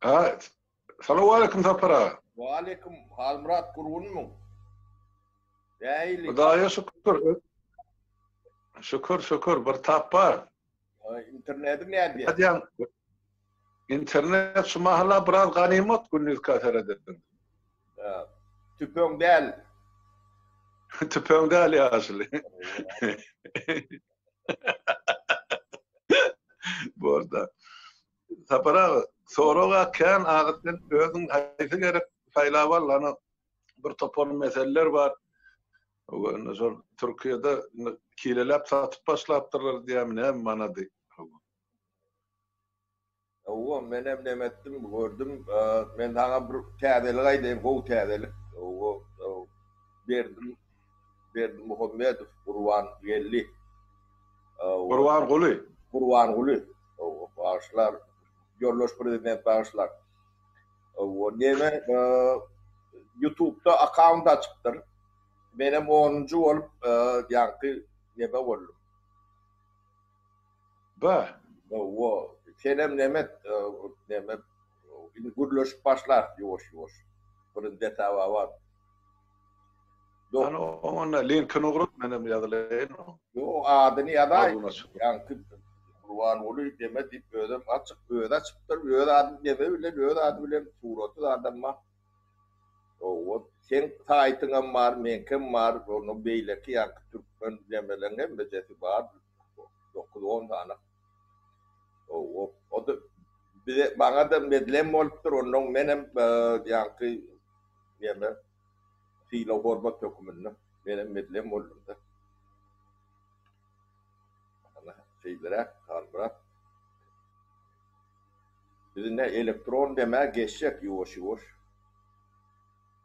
Ha, salowaleýkim Sapar aga. Waleýkim, Halmyrat gurgunmyň? Nähili? Hudaýa şükür. Şükür, şükür, bir tap bar. Internetiň nädýär? Nädýäň? Internet şu mahala biraz ganymat gündizkä seredeniňde. Tüpeň däl. Tüpeň däl ýaşuly. Borda. Sapar aga, sorag-a kän aga sen özüň haýsy gerek saýlap al, hany bir topar meseleler bar. Indi şol Türkiýede kileläp satyp başlapdyrlar diýýärmi näme manady. Hawa, menem neme etdim, gördüm. Men saňa bir täzelik aýdaýyn, gowy täzelik. Hawa, Berdi Berdimuhamedow Gurban geldi. Gurbanguly. Gurbanguly. Hawa, bagyşlar. Ýoldaş prezident bagyşlar. Hawa, neme YouTube'da akkaunt açypdyr. Menem onunjy bolup, ýaňky neme boldum. Ba. Hawa, senem neme, neme, indi gürleşip başlarys ýuwaş-ýuwaş. Birinji etaba bar. Hany oňa linkini ugrat, menem ýazylaýyn. Ýok, adyny ýazaý. Ýaňky Gurbanguly neme diýip özem açyk, özi açypdyr. Öz ady neme bilen, öz ady bilen suraty zadam bar. Hawa, seň saýtyňam bar, meňkem bar, onuň beýleki ýaňky türkmen nemeleň hemmejesi bar. 9-10 sany. Hawa, o-da bize maňa-da medlem bolupdyr, onnoň menem ýaňky neme sylag-hormat höküminde menem medlem boldum-da. Ana, şeýleräk, Halmyrat. Biz indi elektron demä geçjek ýuwaş-ýuwaş.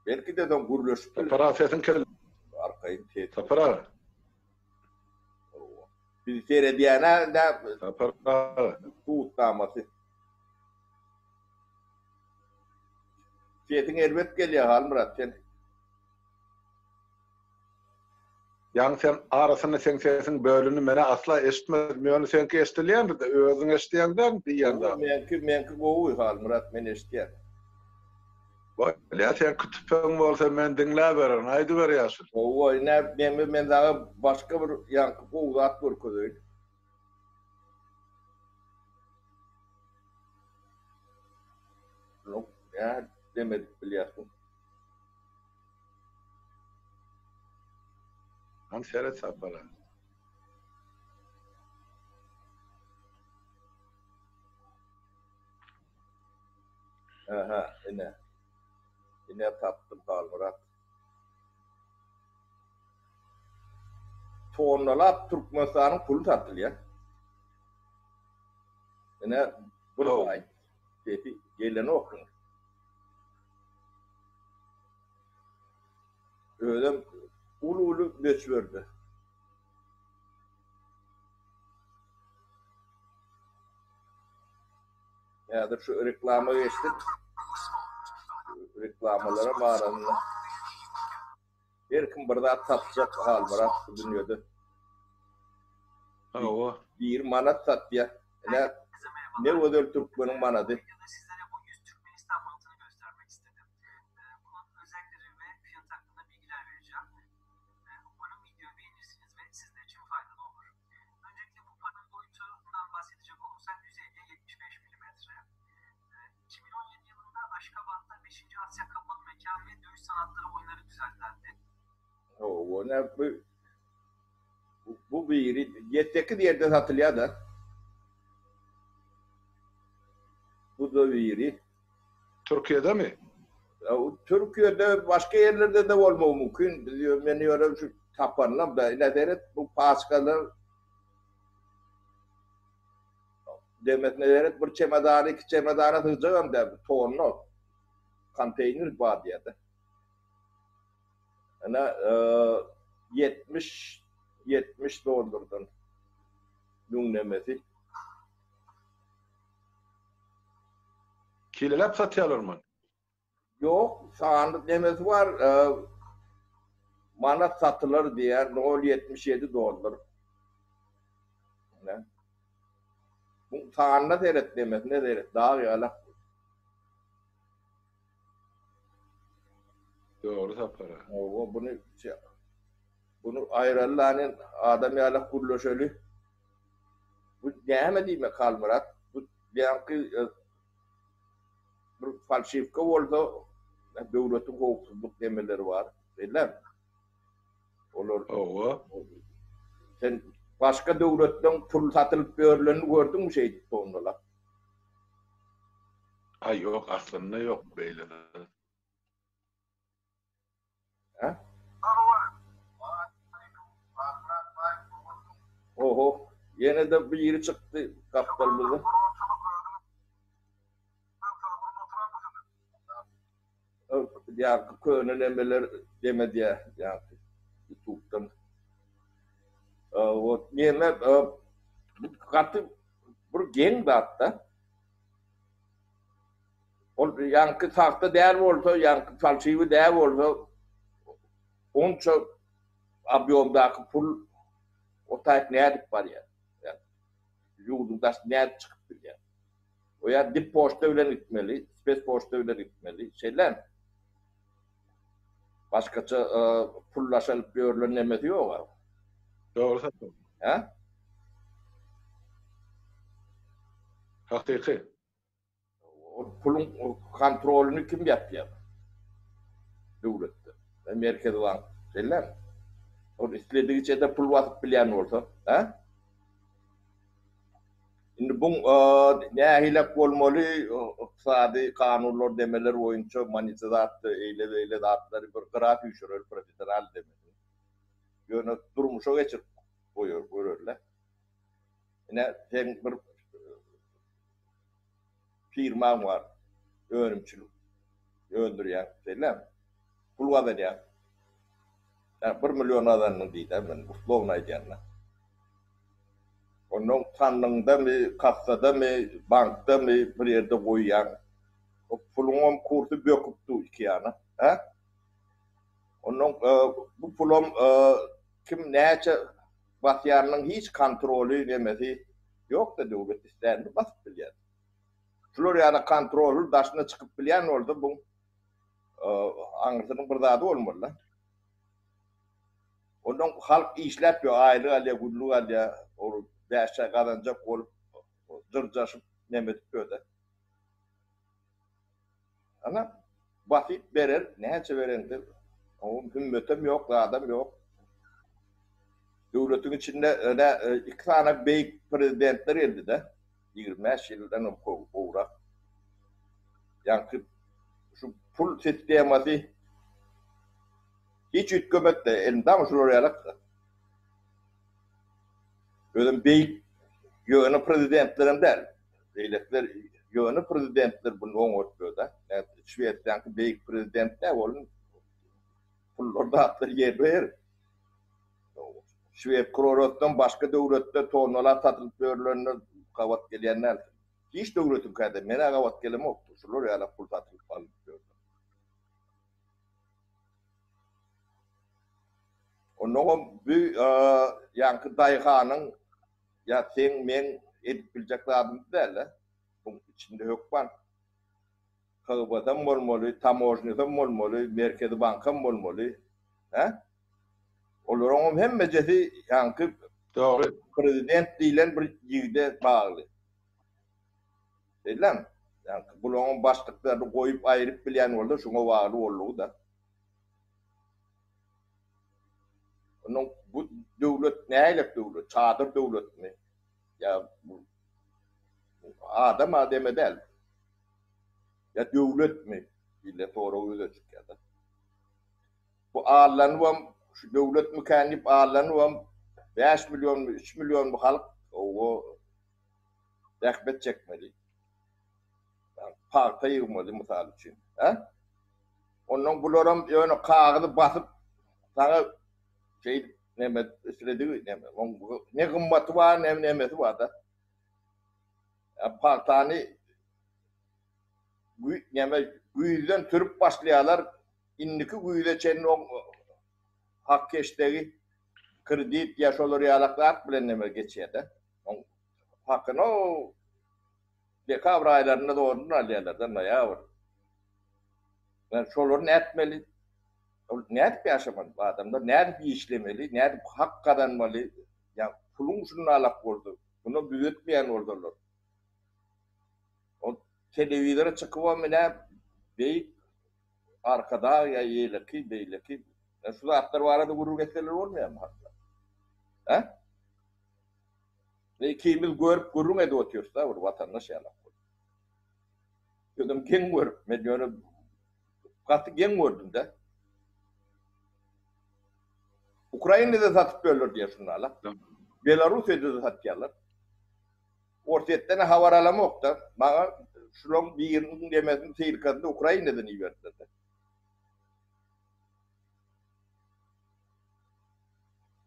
Belki-de soň gürleşip Sapar aga sesiň kesildi. Arkaýyn ses. Sapar aga. Bizi seredýäne nä Sapar aga. Subutnamasy. Sesiň erbet gelýär Halmyrat sen. Ýaňy sen arasynda seň sesiň bölündi menä asla eşitmedim ýöne seňki eşdilýändirde özüň eşidýäň dälmi diýýän zat. Meňki meňki gowy Halmyrat men eşidýän. Bolýa seňki tüpeň bolsa men diňläbererin aýdyber ýaşuly. Gowy ine neme men saňa başga bir ýaňky gowy zat görkezeýin. Nä dem edip bilýärsiň. Hany seret Sapara. Aha, ine. Ine tapdym Halmyrat. Tonnalap Türkmenistanyň puly satylýar. Ine bir saýt. Sesi gelenok. Özem uly-uly möçberde. Häzir şu reklama geçdik. Reklamalara baranda her kim bir zat satjak Halmyrat bu dünýede. Hawa. Biri manat satýar. Ine ne gözel türkmeniň manady. Hawa, ne bu bu biri 7-8 ýerde satylýar-da. Bu-da biri. Türkiýedemi? Türkiýede başga ýerlerde-de bolmagy mümkin. Biz ýö men ýöne şu tapanlam da ine seret bu paçkalar demesine seret bir çemodany iki çemodana sygjagam däl bu tonna konteýner bar diýýär-de. Ine 70 70 dollardan müňlemesi. Kileläp satýarlarmy? Ýok, sanly nemesi bar, manat satylar diýýär, nol 77 dollar. Ine. Bu sanyna seret, nemesine seret, dag ýalak. Dogry Sapar aga. Hawa, buny buny aýraly lany adam ýalak gürleşeli. Bu näme diýmek Halmyrat? Bu ýaňky bir falşiwka bolsa döwletiň howpsuzlyk nemeleri bar. Şeýlemi? Olar Hawa. Sen başga döwletleň pul satylyp ýörlenini gördüňmi şeýdip tonnalap? Aý ýok aslynda ýok beýle zat. Hä? Oho, ýene-de biri çykdy gapdalymyzda. Ýaňky köne nemeler deme diýä, ýaňky ýutubdan. Wot neme bu gaty bir geň zat-da. Ol ýaňky sahta däl bolsa, ýaňky falşiwi däl bolsa, onça obýomdaky pul o taýyp nädip barýar? Ýurduň daşyna nädip çykyp bilýär? O ýa dip poçta bilen gitmeli, spes poçta bilen gitmeli. Şeýlemi? Başgaça pul daşalyp ýörlen nemesi ýok-a. Dogry Sapar. Hä? Hakyky. Ol puluň kontrolyny kim ýapýar? Döwletde. Merkezi bank. Şeýlemi? Ol isledigiçe-de pul basyp bilýän bolsa, hä? Indi buň nähilek bolmaly, ykdysady kanunlar demeler boýunça monetizasiýa eýle-beýle zatlary bir gyra süýşüreli professional demesini. Ýöne durmuşa geçirip goýar görerler. Ine seň bir firmaň bar, önümçilik öndürýäň, şeýlemi? Pul gazanýaň. Ýa bir million gazandyň diýdä men uslovno aýdýanda. Onnoň sandygyňdamy, kassadamy, bankdamy bir ýerde goýýaň. O puluňam kursy böküp dur iki ýana. Hä? Onnoň bu pulam kim näçe basýanynyň hiç kontroly nemesi ýok-da döwlet islänini basyp bilýär. Şular ýaly kontroly daşyna çykyp bilýän bolsa bu aňyrsynyň bir zady bolmaly-da. Ondan halk işläp ýör, aýlyk alýar, günlük alýar, ol bäş çaý gazanjak bolup jyrjaşyp neme edip ýör-de. Ana, basyp berer, näçe berende, oň hümmetem ýok, zadam ýok. Döwletiň içinde öne iki sany beýik prezidentler geldi-de, 25 ýyldan gowrak. Ýaňky şu pul sistemasy hiç üýtgemedi-de, elmydama şular ýalak-da. Özem beýik ýöne prezidentlerem däl. Beýlekiler ýöne prezidentler buny oňartdy-da. Şwesiýanyňky beýik prezident däl, ol pullar zatlar ýerbe-ýer. Şwed krorasyndan başga döwletde tonnalap satylyp ýörlenine gabat gelýän däl. Hiç döwletiňkä-de men-ä gabat gelemokdy. Şular ýaly pul satylyp alnyp ýörler. Onnoňam bu ýaňky daýhanyň ýa seň meň edip biljek zadymyz däl-de. Buň içinde hökman KGB-sam bolmaly, tamožnýasam bolmaly, Merkezi bankam bolmaly. Hä? Olaryňam hemmejesi ýaňky Dogry. prezident diýlen bir ýigide bagly. Şeýdämi? Ýaňky bularyňam başlyklaryny goýup aýryp bilýän bolsa şuňa bagly boldugy-da. Onuň bu döwlet nähili döwlet? Çadyr döwletmi? Ýa bu adam ademe däl. Ýa döwletmi? Diýle sorag ýüze çykýar-da. Bu allanybam şu döwletmikän diýip allanybam 5 millionmy, 3 millionmy halk owo zähmet çekmeli. Pagta ýygmaly mysal üçin. Hä? Ondan bularam ýöne kagyzy basyp saňa şeýdip neme isledigi neme. Oň ne gymmaty bar, ne nemesi bar-da. Pagtany gü neme güýzden sürüp başlaýarlar. Indiki güýze çenli oň hak keşdegi kredit ýa şolar ýalak zat bilen neme geçýär-de. Oň hakyny o dekabr aýlarynda zordan alýarlar-da, noýabr. Yani şolary nätmeli? Ol nädip ýaşamaly bu adamlar, nädip işlemeli, nädip hak gazanmaly, ýa puluň şundalak bolsa, munam düzetmeýän bolsalar. Ol telewizora çykybam ine beýik Arkadag ýa ýeleki, beýleki şu zatlar barada gürrüň etseler bolmaýarmy hatda? Hä? Ne ikimiz görüp gürrüň edip otyrys-da bir watandaş ýalak bolup. Özüm geň görüp, men ýöne gaty geň gördüm-de. Ukrainada satyp böler diýýär şunda-la. Belarussiýada-da satýarlar. Orsýetden habar alamok-da. Maňa şulaň biriniň demesini sylkasyny Ukrainadan iberdiler-de.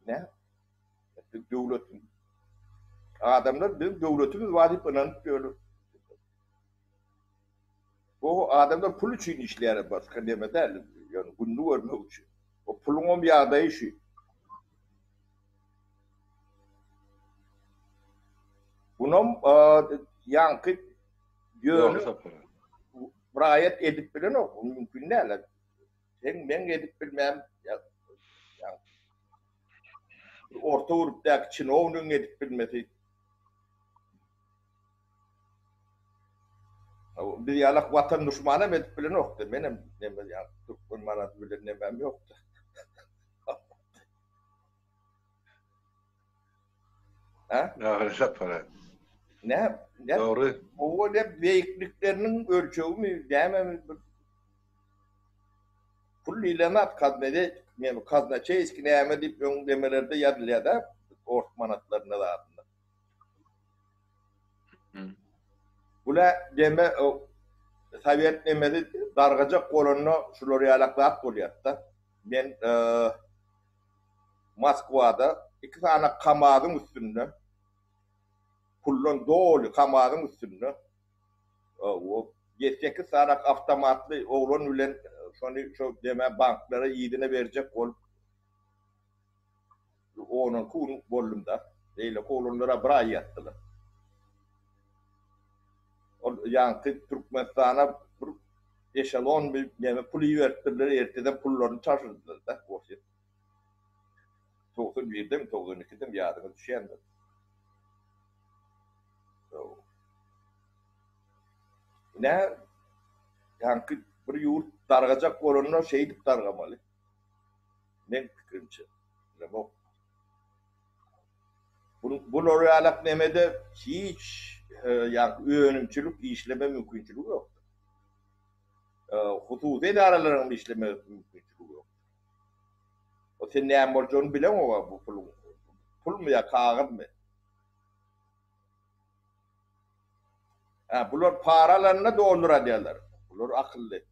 Nä? Biz döwlet adamlar biziň döwletimiz bar diýip ynanyp ýörler. Bu adamlar pul üçin işleýär, başga neme däl, ýöne gününi görmek üçin. O puluňam ýagdaýy şu. Bunam ýaňky ýöne raýat edip bilenok, mümkin däl. Seň meň edip bilmän ýa orta gurupdaky çinownigiň edip bilmesi. Biz ýalak watan duşmanam edip bilenokdy. Menem neme ýa türkmen manady bilen nemem ýokdy. Ha? Dogry Sapar. Ne? Ne? Dogry. O ne beýiklikleriniň ölçegimi, nämemi bir pul diýlen zat kaznede, näme kaznaçeýski näme diýip öň demelerde ýazylýar-da, ors manatlarynda zadynda. Bula deme sowet nemesi dargajak bolanda şular ýalak zat bolýar-da. Men Moskwada iki sany KAMAZ-yň üstünde puldan doly KAMAZ-yň üstünde o ýedi-sekiz sany awtomatly oglan bilen şony şo deme banklara yzyna berjek bolup on-onki gün boldum-da. Beýleki oglanlar-a bir aý ýatdylar. Ol ýaňky Türkmenistana bir eşelon bir neme pul iberipdirler, erteden pullaryny çalşyrdylar-da Orsýet. 91-demi, 92-demi ýadyňa düşýändir. Nä ýaňky bir ýurt dargajak bolanda şeýdip dargamaly. Meň pikirimçe. Bilemok. Bular ýalak nemede hiç ýaňky önümçilik işleme mümkinçiligi ýokdur. Hususy edaralaryň işleme mümkinçiligi ýokdur. O sen näme boljagyny bileňok bu puluň. Pulmy ýa kagyzmy? Ha, bular para alanda dollar alýarlar. Bular akylly.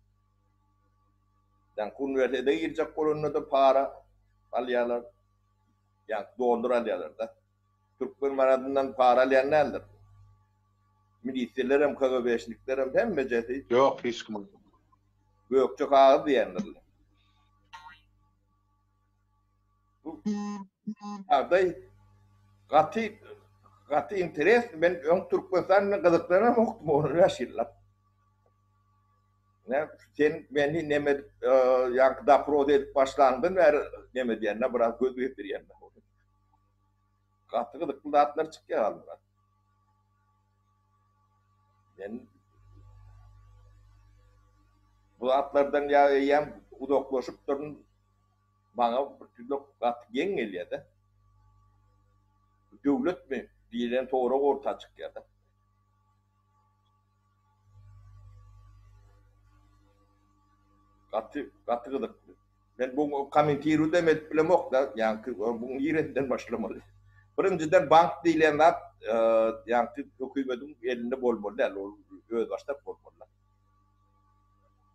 Ýaňky uniwersitete girjek bolanda-da para alýarlar. Ýaňky dollar alýarlar-da. Türkmen manadyndan para alýan däldir. Milislerem, KGB-şniklerem hemmejesi. Ýok, hiç kim. Gökje kagyz diýendirler. Bu ýagdaý gaty gaty interesny. Men öň Türkmenistan bilen gyzyklanamokdym 15 ýyllap. Ne sen meni neme ýaňky dopros edip başlanyňdan bäri neme diýende biraz göz gezdirýän. Gaty gyzykly zatlar çykýar Halmyrat. Men bu zatlardan ýa eýýäm uzaklaşypdyryn. Maňa bir tüýlek gaty geň gelýär-de. Bu döwletmi diýlen sorag orta çykýar-da. Gaty gaty gyzykly. Men bu kommentirudem edip bilemok-da, ýaňky bu niresinden başlamaly. Birinjiden bank diýlen zat ýaňky hökümediň elinde bolmaly däl, ol özbaşdak bolmaly.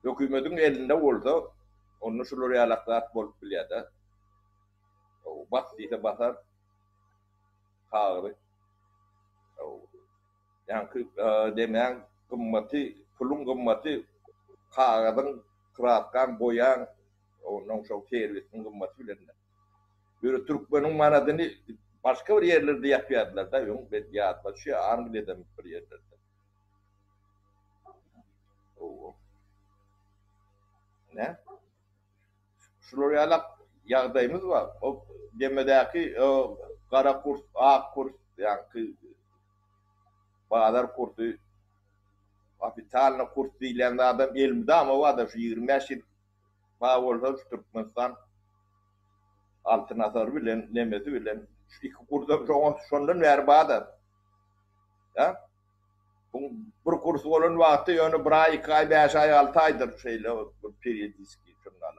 Hökümediň elinde bolsa, onda şular ýalak zat bolup bilýär-de. Bas diýse basar kagyzy. Ýaňky demäň gymmaty, puluň gymmaty kagyzyň, kraskaň, boýaň, onnoň şol serwisiniň gymmaty bilen-de. Ýöne türkmeniň manadyny başga bir ýerlerde ýapýardylar-da, öň men ýadyma düşýär, Angliýadamy bir ýerlerde. Hawa. Nä? Şular ýalak ýagdaýymyz bar. O demedäki gara kurs, ak kurs, ýaňky bazar kursy, ofitsialny kurs diýilýän zadam elmydama bar-da şu 25 ýyl bar bolsa şu Türkmenistan Altyn asary bilen, nemesi bilen şu iki kursam şoňa şondan bäri bar-da. Hä? Bu bir kurs bolan wagty ýöne bir aý, iki aý, bäş aý, alty aýdyr şeýle bir periodiski şundan.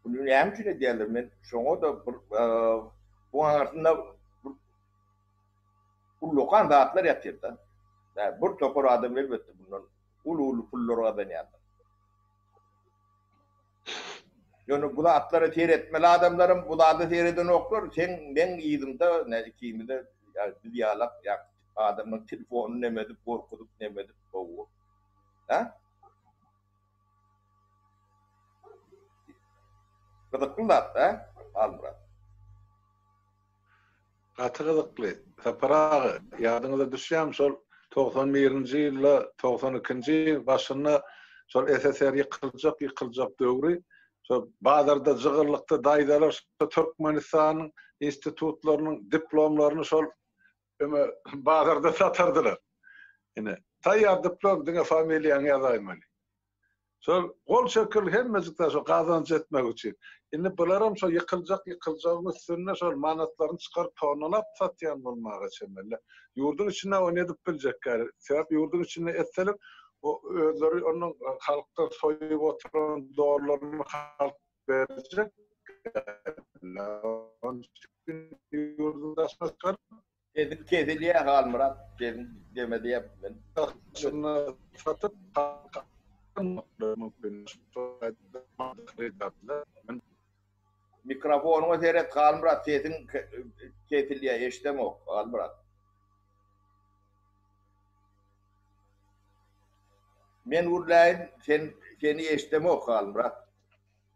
Bunu näme üçin edýärler? Men şoňa da bir bu aňyrsynda bir ullakan zatlar ýatyr-da. Bir topar adam elbetde bundan uly-uly pullar gazanýarlar. Ýöne bu zatlara seretmeli adamlaram bu zada seredenoklar. Seň meň yzymda ne ikimize ýa biz ýalak ýa adamlaryň telefonyny neme edip gorkuzyp neme edip gowy. Hä? Gyzykly zat hä? Halmyrat. Gaty gyzykly. Sapar aga, ýadyňyza düşýärmi şol 91-nji ýylda, 92-nji ýyl başynda şol SSR ýykyljak, ýykyljak döwri şo bazarda jygyrlykda daýzalar şo Türkmenistanyň institutlarynyň diplomlaryny şol öme bazarda satardylar. Ine, taýýar diplom diňe familiýaňy ýazaýmaly. Şol gol şekil hemmejikde şo gazanç etmek üçin. Indi bularam şo ýykyljak ýykyljagyň üstünde şol manatlaryny çykaryp tonnalap satýan bolmaga çemeli. Ýurduň içinde ony edip biljek däl. Sebäp ýurduň içinde etseler o özleri onuň halkdan soýup oturan dollaryny halk berjek. Onuň üçin ýurduň daşyna çykaryp Sesiň kesilýär Halmyrat sesiň deme diýýär men. Daşyna satyp mümkin. Mikrofonyňa seret Halmyrat sesiň kesilýär eşdemok Halmyrat. Men gürläýin sen seni eşdemok Halmyrat.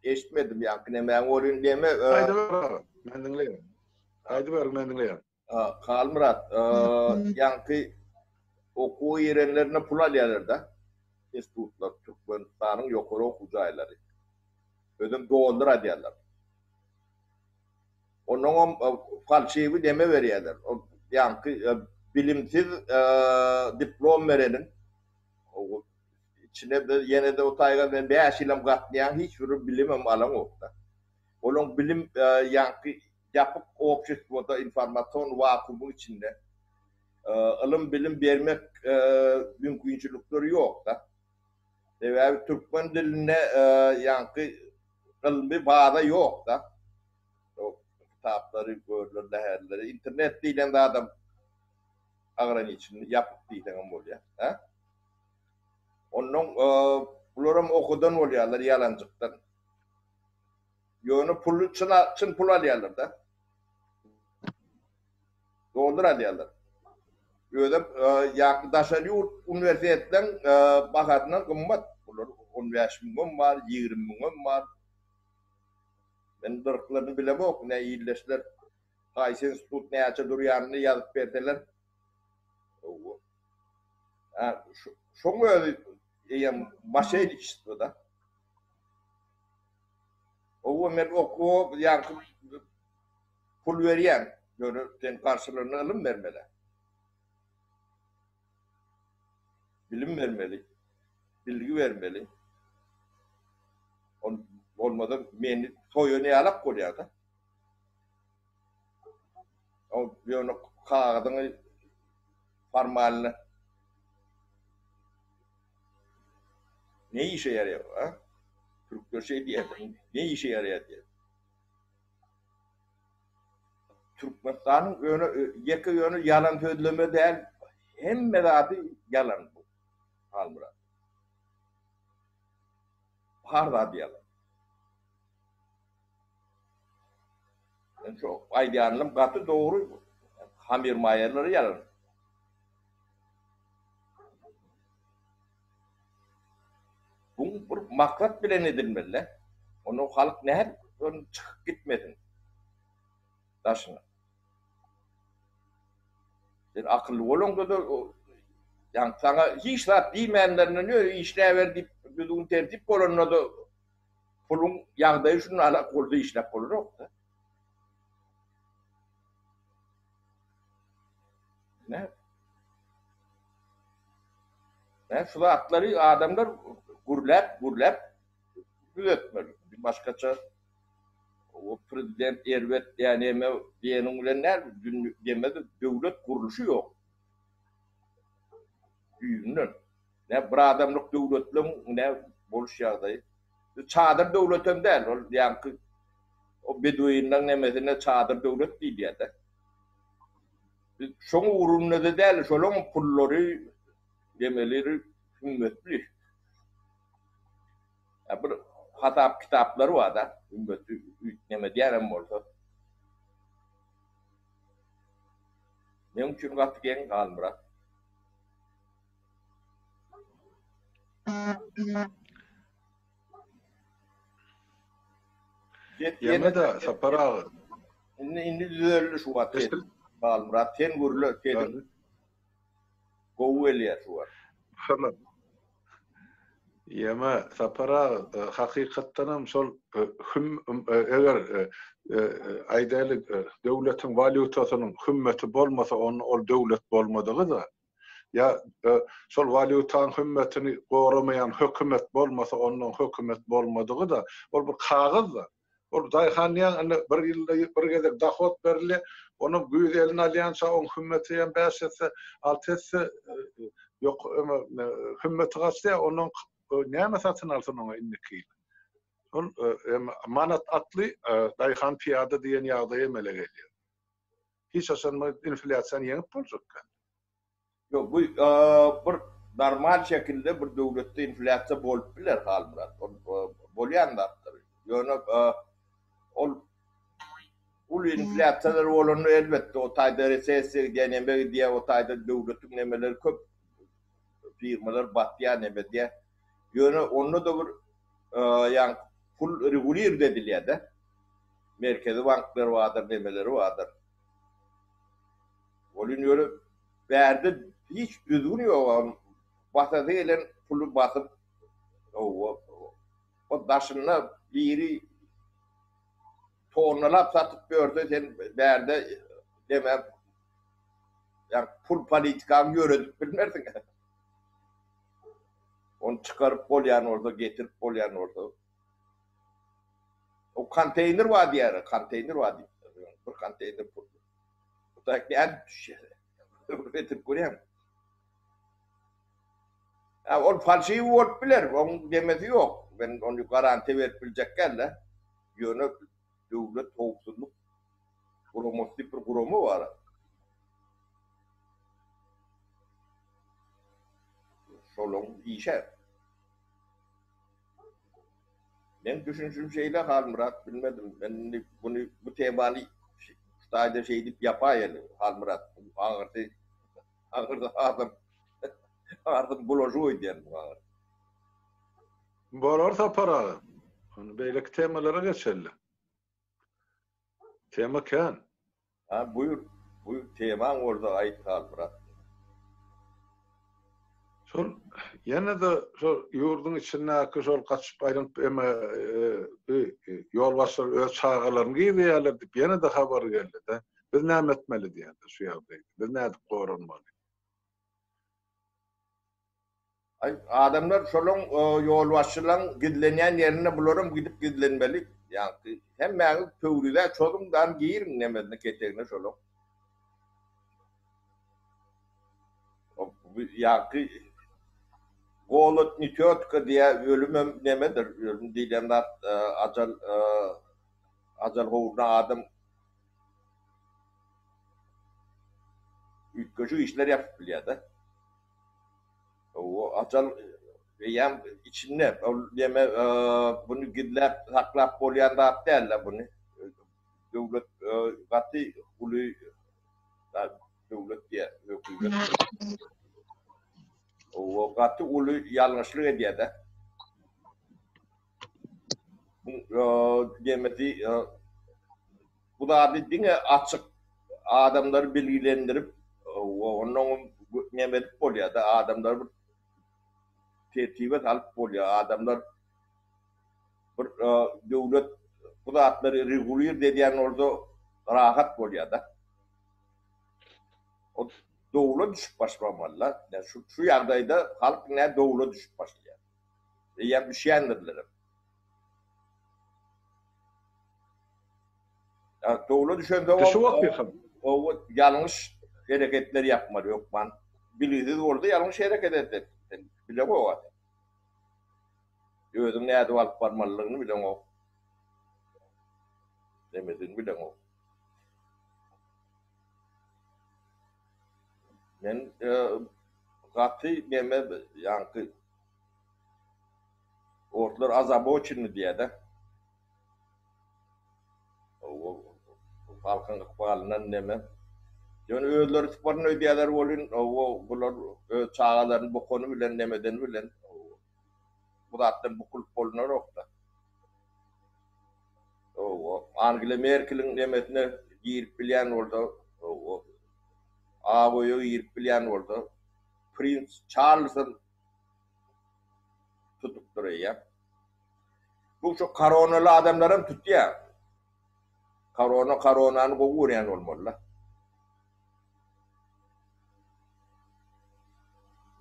Eşitmedim ýaňky nemäň bolýun deme. Aýdyber men diňleýän. Aýdyber men diňleýän. Halmyrat, ýaňky okuwa girenlerine pul alýarlar-da. Institutlar, Türkmenistanyň ýokary okuw jaýlary. Özem dollar alýarlar. Onnoňam falşiwi neme berýärler. Ol ýaňky bilimsiz diplom bereniň içine ýene-de o taýga men bäş ýylam gatnaýan hiç bir bilimem alaňok-da. Olaň bilim ýaňky ýapyk obşestwoda informasion wakuumyň içinde ylym bilim bermek mümkinçilikleri ýok-da. Sebäbi türkmen dilinde ýaňky ylmy baza ýok-da. Kitaplary, görler, läherleri, internet diýlen zadam ograniçenny, ýapyk diýseňem bolýar. Hä? Onnoň bularam okudan bolýarlar ýalanjykdan. Ýöne puly çyn çyn pul alýarlar-da. Dollar alýarlar. Özem ýa daşary ýurt uniwersitetleň bahasyndan gymmat. Bular 15 müňem bar, 20 müňem bar. Men nyrhlaryny bilemok, ne ildeşler haýsy institut näçe durýanyny ýazyp berseler. Hawa. Ha, şoň özi eýýäm moşenniçestwo-da. Owa men okuwa ýaňky pul berýän, ýöne sen garşylygyna ylym bermeli. Bilim bermeli, bilgi bermeli. Ol bolmasa meni soýan ýalak bolýar-da. Ol ýöne kagyzyňy formalny Ne işe ýaraýar, a? Türkler şeý diýýär, ne işe ýaraýar diýýär. Türkmenistanyň ýöne ýeke ýöne ýalan sözleme däl, hemme zady ýalan bu. Halmyrat. Bar zady ýalan. Men şu aýdýanym gaty dogry. Hamir maýerleri ýalan. Bu bir maksat bilen edilmeli. Onu halk nädip çykyp gitmesin daşyna. Sen akylly bolaňda-da ýa saňa hiç zat diýmänlerinden ýöne işläber diýip düzgün tertip bolanda-da. Puluň ýagdaýy şunalak bolsa işläp bolanok-da. Ne? Ne şu zatlary adamlar gürläp, gürläp düzetmeli. Başgaça o prezident erbet ýa neme diýeniň bilen däl, demedi döwlet gurluşy ýok. Düýbünden. Ne bir adamlyk döwletleň ne boluş ýagdaýy. Çadyr döwletem däl, ol ýaňky o beduinleň nemesine çadyr döwlet diýilýär-de. Biz şoň ugrunda-da däl, şolaň pullary, nemeleri hümmetli. Ýa bir hasap kitaplary bar-da, hümmeti neme diýýänem bolsa. Meň üçin gaty geň Halmyrat. Ýene-de Sapar aga. Indi indi düzeldi şu wagt. Halmyrat sen gürle sesiň gowy gelýär şu wagt. Şolar. Ýeme Sapar aga hakykatdanam şol hüm eger aýdaýlyk döwletiň walýutasynyň hümmeti bolmasa onda ol döwlet bolmadygy-da. Ýa şol walýutaň hümmetini goramaýan hökümet bolmasa ondan hökümet bolmadygy-da, ol bir kagyz-da. Ol daýhan diýýän indi bir ýylda bir gezek dohod berilýär, onam güýz eline alýança oň hümmeti hem bäş esse, alty esse ýok hümmeti gaçýar, ondan näme satyn alsyn oňa indiki ýyl. Ol manat atly daýhan pyýada diýen ýagdaý emele gelýär. Hiç haçan bu inflýasiýany ýeňip boljak däl. Ýok, bu bir normal şekilde bir döwletde inflýasiýa bolup biler, Halmyrat. Ol bolýan zatdyr. Ýöne ol uly inflýasiýalar bolanda elbetde o taýda resessiýa gidýär, neme gidýär, o taýda döwletiň nemeleri köp firmalar batýar, neme edýär. Ýöne onda-da bir ýaňky pul regulird edilýär-de. Merkezi banklar bardyr, nemeleri bardyr. Welin ýöne bärde hiç düzgün ýok. Basasy gelen puly basyp, o daşynda biri tonnalap satyp ýörse sen bärde neme ýa pul politikaňy ýöredip bilmersiň. Ony çykaryp bolýan bolsa, getirip bolýan bolsa. O konteýner bar diýýär, konteýner bar diýip. Bir konteýner pul. Bu da nädip düşýär? Getirip görýäňmi? Ha, ol falşiwi bolup biler, oň demesi ýok. Men ony garantiýa berip biljek däl-de. Ýöne döwlet howpsuzlyk guramasy diýip bir gurama bar. Şolaň işi. Meň düşünişim şeýle Halmyrat bilmedim. Men indi buny bu temany şu taýda şeýdip ýapaýaly Halmyrat. Aňyrsy aňyrsy hasam hasam bulaşyk öýdýän bu aňyrsy. Bolar Sapar aga. Onda beýleki temalara geçeli. Tema kän. Ha buýur, buýur temaň bolsa aýt Halmyrat. Şol ýene-de şol ýurduň içindäki şol gaçyp aýlanyp eme ýolbaşçylar öz çagalaryny gizleýärler diýip ýene-de habar geldi-de. Biz näme etmeli diýýärler şu ýagdaýda. Biz nädip goranmaly? Aý, adamlar şolaň ýolbaşçylaň gizlenýän ýerinde bularam gidip gizlenmeli. Ýaňky hemmäňiz Pöwrizä çozuň-dan giriň nemesine ketegine şolaň. Ýaňky golod ne týotka diýä ölümem nemedir, ölüm diýlen zat ajal ajal howruna adam üýtgeşik işler ýapyp bilýär-de. O ajal eýýäm içinde. Ol neme buny gizläp saklap bolýan zat däl-de buny. Döwlet gaty uly döwlet diýýär, hökümet. O gaty uly ýalňyşlyk edýär-de. Bu demesi bu zady diňe açyk adamlary bilgilendirip ondan neme edip bolýar-da, adamlary bir tertibe salyp bolýar. Adamlar Bir döwlet bu zatlary regulir edýän bolsa rahat bolýar-da. O dowla düşüp başlamaly-da. Şu şu ýagdaýda halk ine dowla düşüp başlaýar. Eýýäm düşýändirler hem. Ýa dowla düşensoň Düşüp otyrsyň. O ýalňyş hereketler ýapmaly hökman. Bilgisiz bolsa ýalňyş hereket eder. Sen bileňok-a sen. Özüň nädip alyp barmalydygyny bileňok. Nemesini bileňok. Men gaty neme ýaňky orslar ozaboçenny diýýär-de. Halkyň ykbalyndan neme. Ýöne özleri syparyn öýdýärler welin, bular öz çagalaryny bokany bilen, nemedeni bilen bu zatdan bukulyp bolunarok-da. Angela Merkeliň nemesine girip bilýän bolsa, Ak öýe girip bilýän bolsa, Prins Çarlsam tutupdyr eýýäm. Bu şu koronaly adamlaram tutýar. Korona koronany gowy görýän bolmaly-da.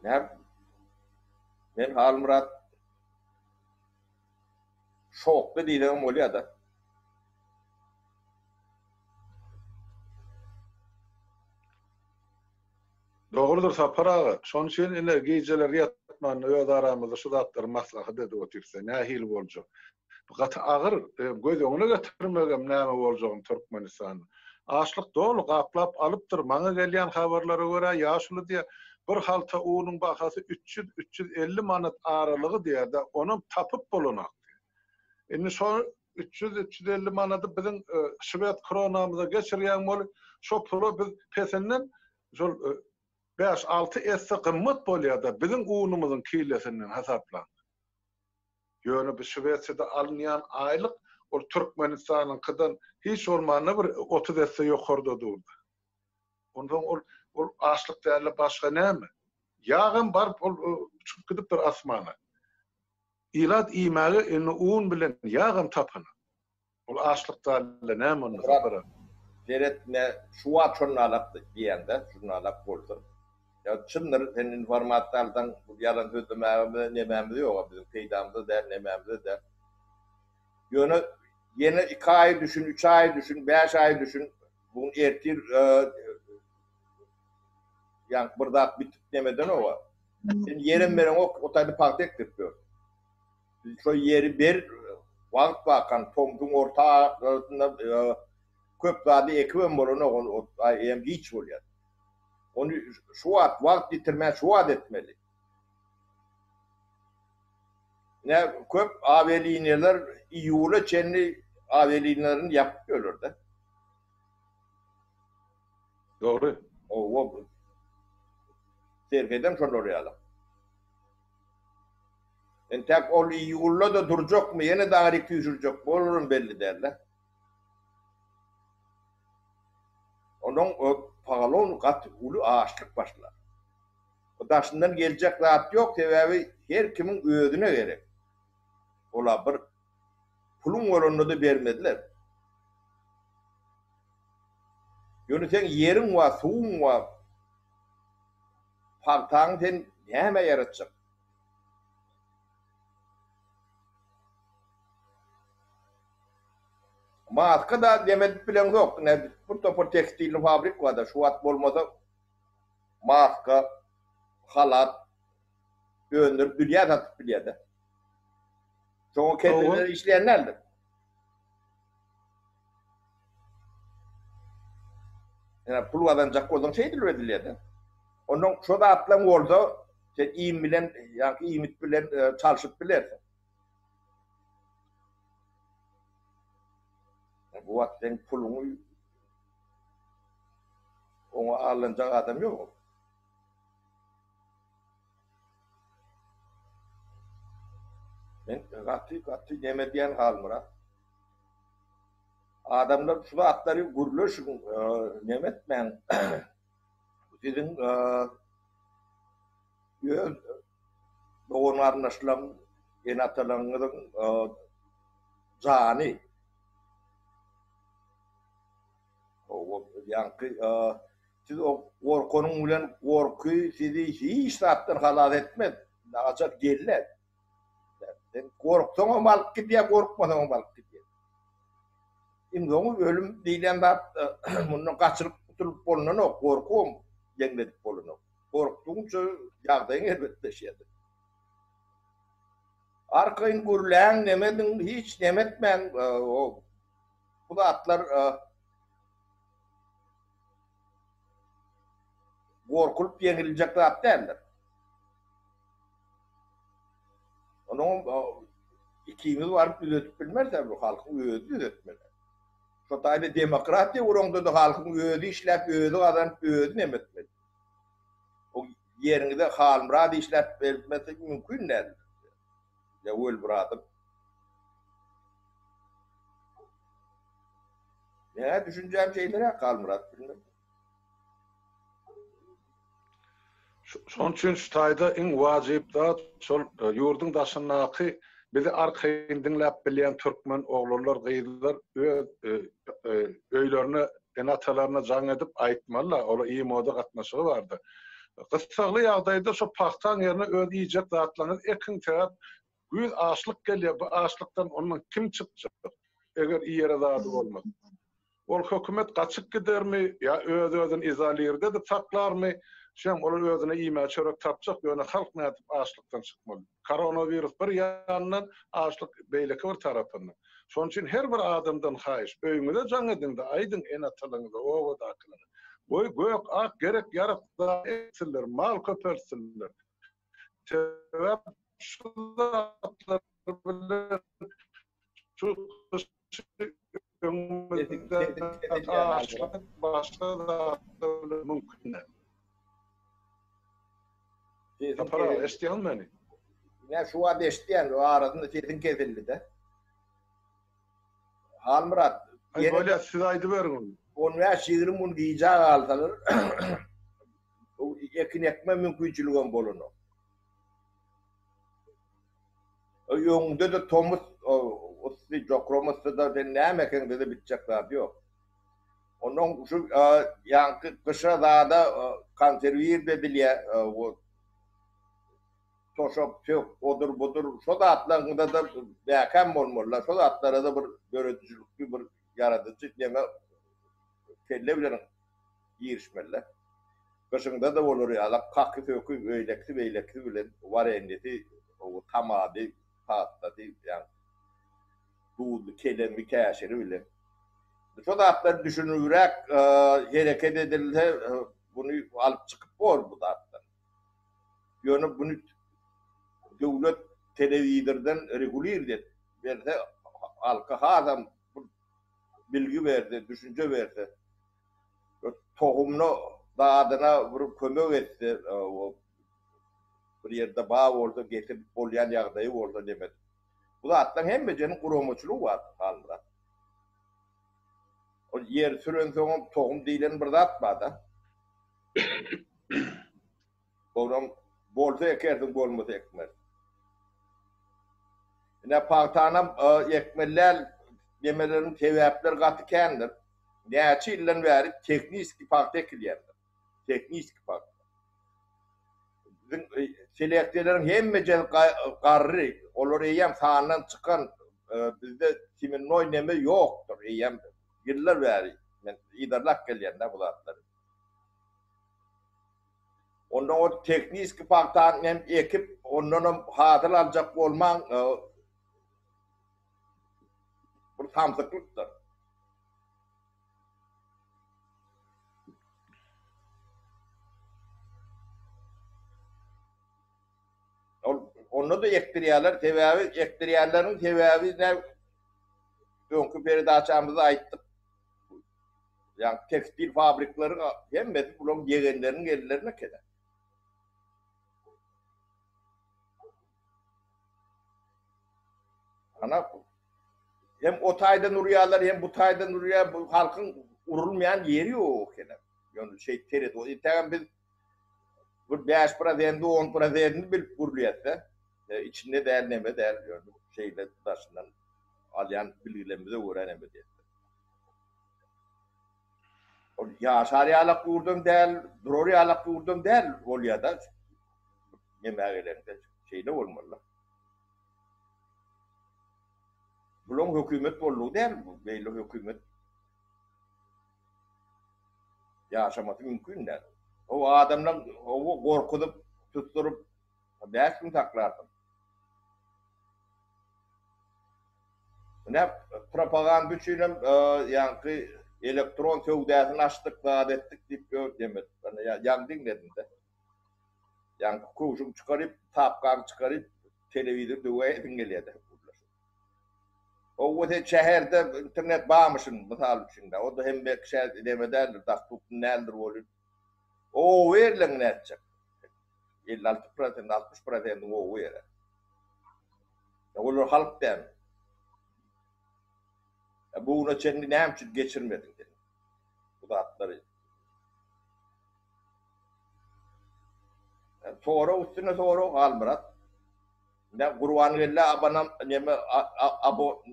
Näme? Men Halmyrat şokda diýsegem bolýar-da. Dogrudyr Sapar aga. Şonuň üçin ine gijeler ýatman öz aramyzda şu zatlary maslahat edip otyrys-da, nähili boljak. Bu gaty agyr, göz öňüne getirmegem näme boljagyny Türkmenistanda. Açlyk doly gaplap alypdyr. Maňa gelýän habarlara görä ýaşuly diýýär, bir halta unuň bahasy 300, 350 manat aralygy diýýär-de, onam tapyp bolanok diýýär. Indi şo 300, 350 manady biziň şwed kronamyza geçirýäň bolup, şo pula biz pesinden şol bäş-alty esse gymmat bolýar-da biziň unumyzyň kilesinden hasaplaňda. Ýöne bu Şwesiýada alynýan aýlyk ol Türkmenistanyňkydan hiç bolmanda bir 30 esse ýokarda durdy. Onsoň ol ol açlyk däl-de başga näme? Ýagam baryp ol uçup gidipdir asmana. Ilat iýmäge indi un bilen ýagam tapanok. Ol açlyk däl-de näme onda Sapar aga? Seret ine şu wagt şonalak diýýäňdä şunalak bolsun. Ýa çyndyr sen informasiýa alsaň bu ýalan sözlemäge nemämiz ýoga biziň peýdamyza däl nemämize däl. Ýöne ýene iki aý düşün üç aý düşün bäş aý düşün bu gün ertir ýaňky bir zat bitip nemedenoga. Sen ýerem bereňok o taýda pagta ekdirip ýör. Biz şo ýeri ber wagt bakan tomsuň orta arasynda köp zady ekibem bolanok ol eýýäm giç bolýar. Ony şu wagt wagt ýitirmän şu wagt etmeli. Ne köp awialiniýalar iýula çenli awialiniýalaryny ýapyp ýörler-de. Dogry. Owa. Serhedem şolar ýaly. Entäk ol iýulda-da durjakmy, ýene daňyryk süýşürjekmi, olaram belli däl-de. Onuň pagalon gaty uly açlyk başlar. O daşyndan geljek zat ýok, sebäbi her kimiň özüne gerek. Ola bir puluň bolanda-da bermezler. Ýöne seň ýeriň bar, suwuň bar. Pagtaňy sen nämä ýaratjak? Maska da neme edip bileňzok. Ine bir topar tekstilni fabrik bar-da, şu wagt bolmasa maska, halat öndürip dünýä satyp bilýär-de. Şoňa kelleler işleýän däldir. Ýa pul gazanjak bolsaň şeýdilip edilýär-de. Ondan şo zatlaň bolsa sen iým bilen, ýa-da iýmit bilen e, çalşyp bilersiň. Bu wagt sen puluňy oňa alynjak adam ýok. Men gaty gaty neme diýen Halmyrat. Adamlar şu zatlary gürleşiň, neme etmäň. Siziň öz dogan garyndaşlaryň, ene-atalaryňyzyň. jany. O ýaňky siz o gorkanyň bilen gorky sizi hiç zatdan halas etmez. Naçar gelmez. Sen gorksaňam alyp gidýär, gorkmasaňam alyp gidýär. Iň soňy ölüm diýlen zat mundan gaçyryp gutulyp bolnanok, gorkubam ýeňledip bolanok. Gorkdugyňça ýagdaýyň erbetleşýär. Arkaýyn gürläň, neme ediň, hiç neme etmäň, o bu zatlar gorkulyp ýeňiljek zat däldir. Onuň ikimiz baryp düzetip bilmeris, bu halkyň özi düzetmeli. Şo taýda demokratiýa guraňda-da halkyň özi işläp, özi gazanyp, özi neme etmeli. O ýeriňize Halmyrat işläp bermesi mümkin däl. Ýa Welmyradyň. Näme düşünjäm şeýleräk Halmyrat bilmem. Şonuň üçin şu taýda iň wajyp zat şol ýurduň daşyndaky bizi arkaýyn diňläp bilýän türkmen oglanlar, gyzlar öz öýlerine, ene-atalaryna jaň edip aýtmaly-la, olar IMO-da gatnaşygy bardy. Gyssagly ýagdaýda şo pagtaň ýerine öz iýjek zatlaryňyzy ekiň, sebäp güýz açlyk gelýär, bu açlykdan ondan kim çykjak, eger iýere zady bolmasa. Ol hökümet gaçyp gidermi ýa öz-özüni izolirde edip saklarmy, şem olar özüne iýmäge çörek tapjak, ýöne halk nädip açlykdan çykmaly? Koronawirus bir ýandan, açlyk beýleki bir tarapyndan. Şonuň üçin her bir adamdan haýyş, öýüňize jaň ediň-de, aýdyň ene-atalaryňyza, obadakylara. Goý, gök-ak gerek-ýarak zat eksinler, mal köpeltsinler. Sebäp şu zatlar bilen şu gyşy öňümizde açlyk başga zatlar bilen mümkin däl. Sapar aga eşitýäňmi meni? Men şu wagt eşitýän, arasynda sesiň kesildi-de. Halmyrat, Aý bolýa siz aýdyberiň. 15-20 gün gijä galsalar ekin ekme mümkinçiligem bolanok. Öňünde-de tomus yssy, jokram yssy-da sen näme ekeňde-de bitjek zat ýok. Onnoň şu ýaňky gyşa zada konserwir edilýär, toşap, sök, odur-budur, şo zatlaryňda-da mäkäm bolmaly-da, şo zatlara-da bir döredijilikli bir ýaradyjy neme kelle bilen girişmeli-de. Gyşyňda-da bolar ýaly kaky-söki, öýlekisi-beýlekisi bilen warenýesi, tomady, pastasy, ýagny duzly kelemi, käşiri bilen. Şo zatlary düşünibräk hereket edilse, buny alyp çykyp bor bu zatdan. Ýöne buny döwlet telewizordan regulir edip berse, halka hasam bilgi berse, düşünje berse, tohumyna, zadyna bir kömek etse, bir ýerde bar bolsa, getirip bolýan ýagdaýy bolsa neme. Bu zatlaryň hemmesiniň guramaçylygy bar, Halmyrat. Ol ýer sürensoňam tohum diýlen bir zat bar-da. Onam bolsa ekersiň, bolmasa ekmersiň. Ine pagtanam ekmeli däl demeleriň sebäpleri gaty kändir. Näçe ýyldan bäri tehniski pagta ekilýändir. Tehniski pagta. Biziň seleksiýalaryň hemmejesi garry, olar eýýäm sandan çykan, bizde semennoý neme ýokdur eýýäm ýyllar bäri men yzarlap gelýän-dä bu zatlary. Onda o tehniski pagtany hem ekip, ondanam hasyl aljak bolmaň bir samsyklykdyr. Ol onda-da ekdirýärler, sebäbi ekdirýänleriň sebäbi ne öňki peredaçamyzda aýtdyk. Ýagny tekstil fabrikleri hemmesi bularyň ýegenleriniň ellerinde eken. Ana hem o taýdan urýarlar, hem bu taýdan urýar, bu halkyň urulmaýan ýeri ýok eken. Ýöne şeýt seret, o entägem biz bir 5 prosendi, 10 prosendini bilip gürleýäs-de. E, içinde däl, neme däl, ýöne şeýle daşyndan. Alýan bilgilerimize görä näme edýär. Ol ýaşar ýalak ýurdam däl, durar ýalak ýurdam däl bolýar-da. Nämä gelende şeýle bolmaly. Bulaň hökümet boldugy däl bu, beýle hökümet ýaşamasy mümkin däl. O adamlar owo gorkuzyp, tutduryp 5 gün saklarsyň. Ine propaganda üçin hem ýaňky elektron söwdasyny açdyk, zat etdik diýip ýör demek. Ýaňy diňledim-de. Ýaňky köwşüňi çykaryp, tapkaňy çykaryp, telewizor döwäýesiň gelýär-de. Owa sen şäherde internet barmyşyn, mysal üçin-de. O-da hemme kişä neme däldir, dostupny däldir welin. Oba ýerlerini nätjek? 56 prosent, 60 prosenti oba ýeri. Olar halk dälmi? Bu güne çenli näme üçin geçirmediň sen bu zatlary? Sorag üstüne sorag Halmyrat. Ne Gurbangeldi abanam neme abo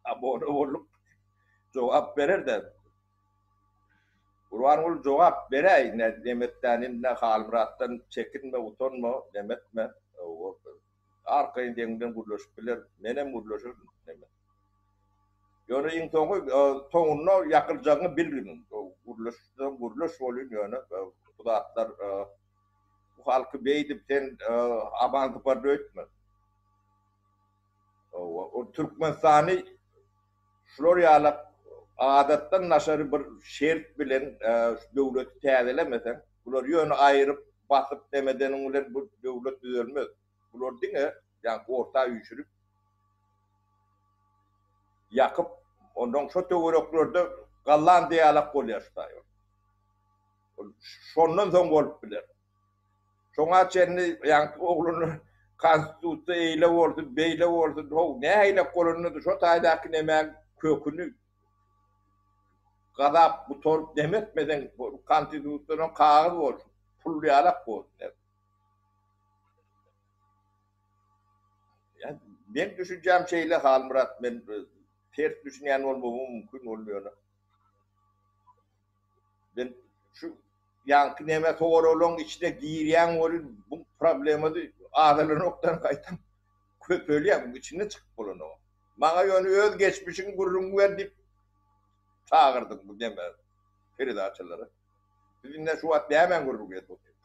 abone bolup jogap berer de. Gurbanguly jogap beräý ne nemetden indi Halmyratdan çekinme utanma nemetme. Arkaýyn seň bilen gürleşip biler. Menem gürleşerin neme. Ýöne iň soňy soňunda ýakyljagyňy bilgin. Gürleşseň gürleş bolýun ýöne bu zatlar bu halky beýdip sen aman sypar öýtme. O Türkmenistany şular ýaly adatdan daşary bir şert bilen şu döwleti täzelemeseň, bular ýöne aýryp, basyp nemedeniň bilen bu döwlet düzelmez. Bular diňe ýaňky orta üýşürip, ýakyp, ondan şo töwereklerde Gollandiýa ýalak bolýar şu taý. Ol şondan soň bolup biler. Şoňa çenli ýaňky ogluny konstitusiýa eýle bolsun, beýle bolsun, how nähilek bolanda-da şo taýdaky nemäň köküni gazap gutaryp neme etmeseň, konstitusiýadan kagyz bolsun, pul ýalak bolsun. Meň düşünjäm şeýle Halmyrat, men ters düşünýän bolmagym mümkin ol ýöne. Men şu ýaňky neme soraglaryň içine girýän welin bu problemasy azalanokdan gaýtam köpelýär, bu içinden çykyp bolanok. Maňa ýöne öz geçmişiňi gürrüň ber diýip çagyrdyň bu neme peredaçalara. Biz indi şu wagt nämäň gürrüňini edip otyrys?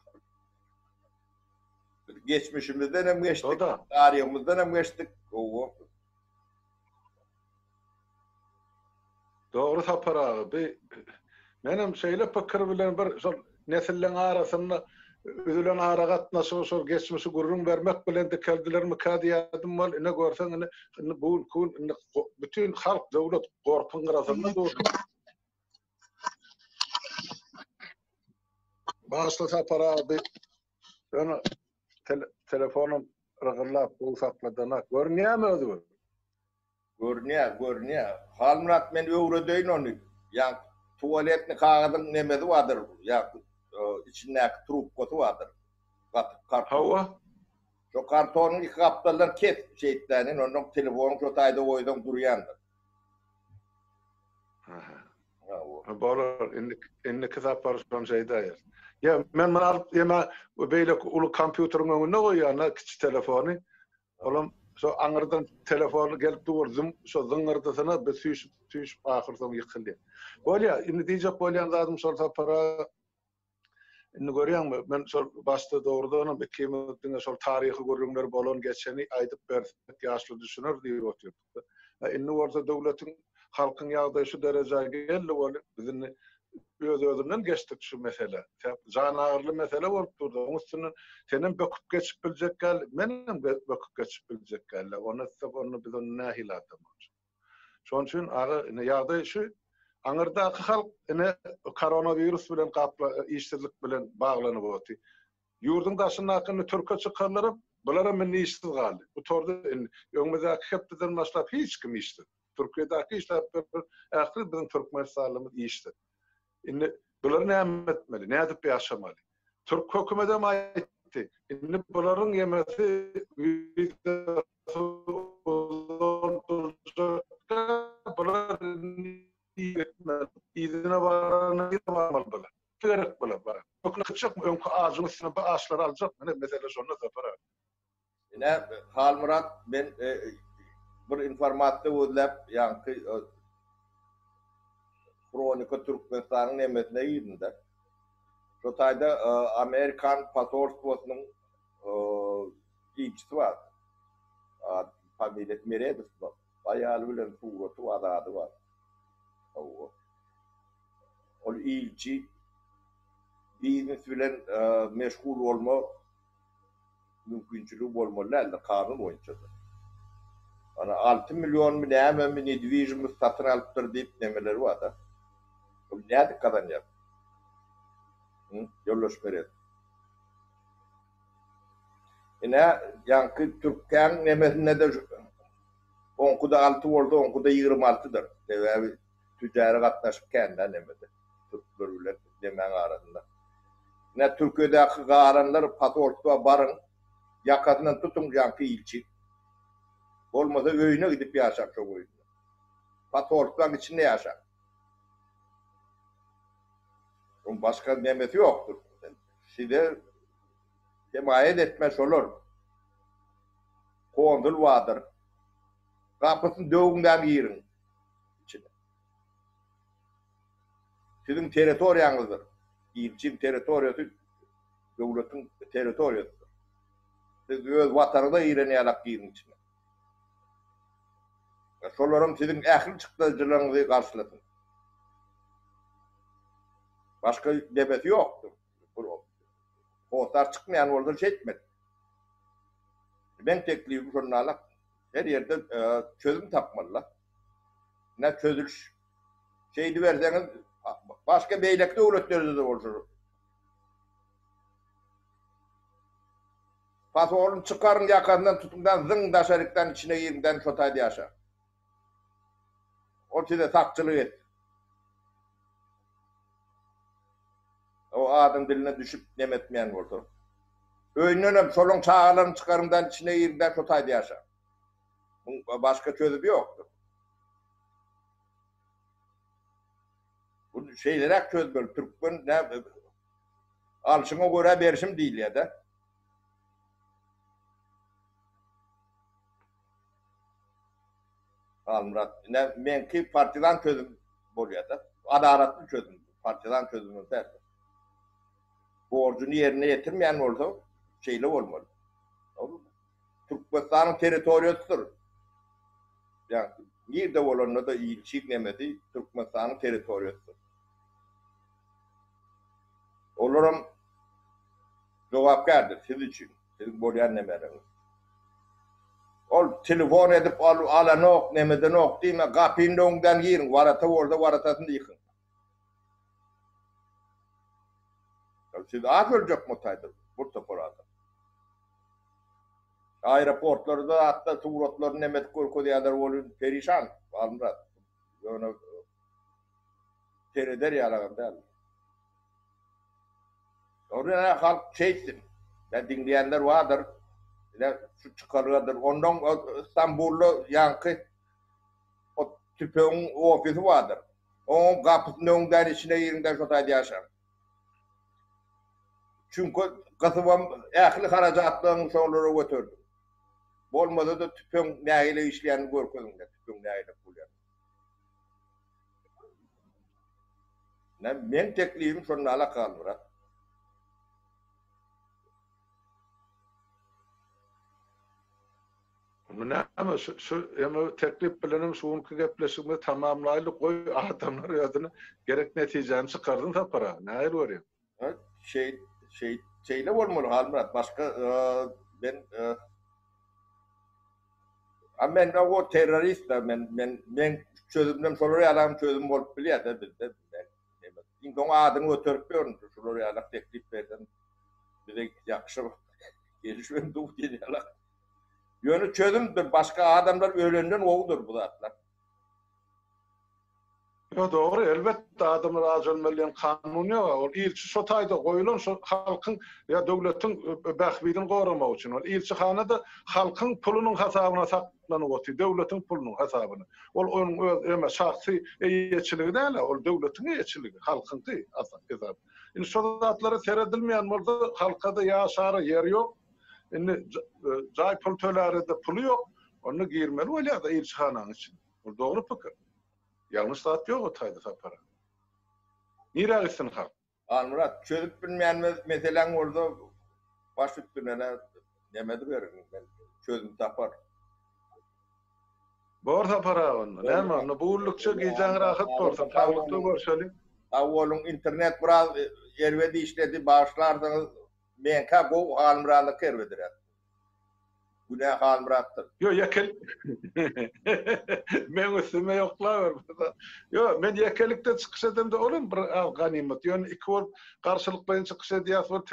Biz geçmişimizden hem geçdik, taryhymyzdan hem geçdik. Gowy. Dogry Sapar aga, bi menem şeýle pikir bilen bir şol nesilleň arasynda üzülen aragatnaşygy şol geçmişi gürrüň bermek bilen dikeldilermikä diýýärdim wol, ine görseň indi indi bu günki gün indi bütin halk döwlet gorkyň gyrasynda dur. Bagyşla Sapar abi. Ýöne telefonum rygyllap gowy sakladanak. Görünýärmi özüňiz? Görünýär, görünýär. Halmyrat men öwredeýin ony. Ýa tualetny kagyzyň nemesi bardyr, ýa içindäki trubkasy bardyr. Gaty karton. Hawa. Şo kartonyň iki gapdaldan kes şeýtlänin, ondan telefonyň şo taýda goýsaň durýandyr. Aha. Bolar, indi indiki sapar şony şeýdäýeris. Ýa men muny alyp ýa beýleki uly kompýuteriň öňünde goýýan-da kiçi telefony. Olam şo aňyrdan telefony gelip dur, züm şo zyňyrdysyna bir süýşüp, süýşüp ahyr soň ýykylýar. Bolýar, indi diýjek bolýan zadym şol sapara indi görýäňmi, men şol başda dogrudanam ikimiz diňe şol taryhy gürrüňler bolan geçeni aýdyp bersek ýaşlar düşüner diýip otyrdyk-da. Indi bolsa döwletiň, halkyň ýagdaýy şu derejä geldi weli, biz indi öz-özünden geçdik şu mesele. Sebäp janagyryly mesele bolup durdy. Onuň üstünden senem böküp geçip biljek däl, menem böküp geçip biljek däl. Ony etsek onda biz onda nähili adam boljak. Şonuň üçin aga ine ýagdaý şu. Aňyrdaky halk ine koronawirus bilen gapla işsizlik bilen baglanyp oty. Ýurduň daşyndaky indi türke çykanlaram bularam indi işsiz galdy. Gutardy indi. Öňümizdäki hepdeden başlap hiç kim işsiz. Türkiýedäki işläp ýören ähli biziň türkmenistanlymyz işsiz. Indi bular näme etmeli? Nädip ýaşamaly? Türk hökümedem aýtdy. Indi bularyň ýemesi wizasy uzalmaýar. Yzyna baranda nirä barmaly bolar? Gerek bolar bara. Köküne çykjakmy? Öňki ajyň üstüne bu açlary aljakmy? Ine, mesele şonda Sapar aga. Ine, Halmyrat, men bir informasiýa gözläp, ýaňky Hronika Türkmenistanyň nemesine girdim-de. Şo taýda Amerikan posolstwosynyň ilçisi bar. Familiýasy Meredow. Aýaly bilen suraty bar, zady bar. Hawa. Ol ilçi biznes bilen meşgul bolma mümkinçiligi bolmaly däldir kanun boýunça-da. Ana 6 millionmy nämemi nedwižimost satyn alypdyr diýip nemeleri bar-da. Ol nädip gazanýar? Hı? Ýoldaş Meredow. Ine, ýaňky türkkäň nemesinde-de oňkuda alty bolsa, oňkuda 26 altydyr. Sebäbi tüjäri gatnaşyk kän-dä nemede, türkler bilen nemäň arasynda. Ine, Türkiýedäki galanlar posolstwa baryň, ýakasyndan tutuň ýaňky ilçi. Bolmasa öýüne gidip ýaşaň şoň öýünde. Posolstwaň içinde ýaşaň. Oň başga nemesi ýokdur. Size hemaýat etme şolar. Konsul bardyr. Gapysyny döwüňden giriň içine. Siziň territoriýaňyzdyr. Ilçiň territoriýasy döwletiň territoriýasydyr. Siz öz watanyňyza giren ýalak giriň içine. Şolaram siziň ähli çykdajylaryňyzy garşylasyn. Başga demesi ýokdur. Hossar çykmaýan bolsa şeýtmeli. Meň teklibim şonda-la. Her ýerde çözüm tapmaly-la. Ine çözüliş. Şeýdiberseňiz başga beýleki döwletlerde-de bolşy. Pasolyny çykaryň ýakasyndan tutuňdan zyň daşarykdan içine giriňden şo taýda ýaşaň. Ol size sakçylyk etsin. O adam diline düşüp neme etmeýän bolsa. Öýündenem şolaň çagalaryny çykaryňdan içine giriňden şo taýda ýaşaň. Muň başga çözübi ýokdur. Bu şeýleräk çözmeli. Türkmen näme alşyňa görä berşim diýilýär-de. Halmyrat, ine meňki partizan çözüm bolýar-da. Adalatly çözüm, partizan çözümi däl. Borjuny ýerine ýetirmeýän bolsa, şeýle bolmaly. Ol Türkmenistanyň territoriýasydyr. Ýa nirde bolanda-da ilçiň nemesi Türkmenistanyň territoriýasydyr. Olaram jogapkärdir siz üçin, siziň bolýan nemeleriňiz. Ol telefon edip ol alanok, nemedenok diýme, gapynyň öňünden giriň, warata bolsa waratasyny ýykyň. Siz az öljekmi o taýda bir topar adam. Aeroportlarda zatda suratlaryny neme edip görkezýärler welin perişan Halmyrat. Ýöne sereder ýalagam däl. Ony halk şeýtsin. Ýa diňleýänler bardyr. Ine şu çykalgadyr. Ondan Stambulda ýaňky o tüpeňiň ofisi bardyr. Oň gapysynyň öňünden içine giriňde şo taýda ýaşaň. Çünki gysybam ähli harajatlaryňy şolara göterdim. Bolmasa-da tüpeň nähili işleýänini görkeziň-de, tüpeň nähili bolýanyny. Ine, meň teklibim şonda alakaly, brat. Onda näme, şu, şu ýene teklip bilenem şu günki gepleşigimizi tamamlaýlyk, goý adamlar özüne gerek netijäni çykarsyn Sapar aga, nähili görýäň? Şeý, şeý, şeýle bolmaly Halmyrat, başga men A men o terrorist da men men men çözümden şolar ýalam çözüm bolup bilýär de bizde. Iň soň adyny göterip ýörün şular ýalak teklip berdim. Bize ýakşy gelişmem dur diýen ýalak. Ýöne çözümdir başga adamlar ölenden gowudyr bu zatlar. Ýok dogry elbetde adamlar aç ölmeli diýen kanun ýok ol ilçi şo taýda goýulan şo halkyň ýa döwletiň bähbidini goramak üçin ol ilçihanada halkyň pulunyň hasabyna saklanyp otyr döwletiň pulunyň hasabyna ol onuň öz eme şahsy eýeçiligi däl ol döwletiň eýeçiligi halkyňky esasy indi şo zatlara seredilmeýän bolsa halkada ýaşara ýer ýok indi jaý pul tölärede puly ýok onda girmeli bolýada ilçihananyň içine ol dogry pikir. Ýalňyş zat ýok o taýda Sapar aga. Nirä gitsin halk? Halmyrat, çözüp bilmeýän meseläň bolsa baş üstüne neme ediberin men çözüm tapar. Bor Sapar aga onda. Näme onda bu günlükçe gijäň rahat bolsun. Saglykda görşeliň. Sag boluň internet biraz erbet işledi bagyşlarsyňyz meňkä gowy Halmyradyňky erbediräk. Günä Halmyratdyr. Ýo ýekel Meň üstüme ýoklaber. Ýo men ýekelikde çykyş edemde olam bir az ganymat. Ýöne iki bolup garşylyklaýyn çykyş edýäs bolup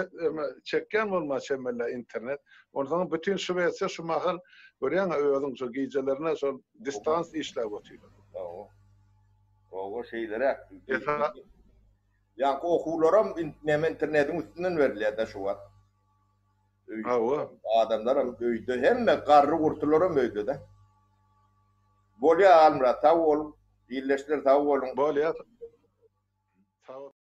çekýän bolma çemeli internet. Onsoň bütin Şwesiýa şu mahal görýäňä özüň şo gijelerine şol distans işläp otyrlar. Hawa. Hawa şeýleräk. Ýaňky okuwlaram neme internetiň üstünden berilýär-de şu wagt. Hawa. Adamlaram öýde, hemme garry-gurtularam öýde-de. Bolýar Halmyrat, sag bol. Ildeşler sag boluň. Bolýar.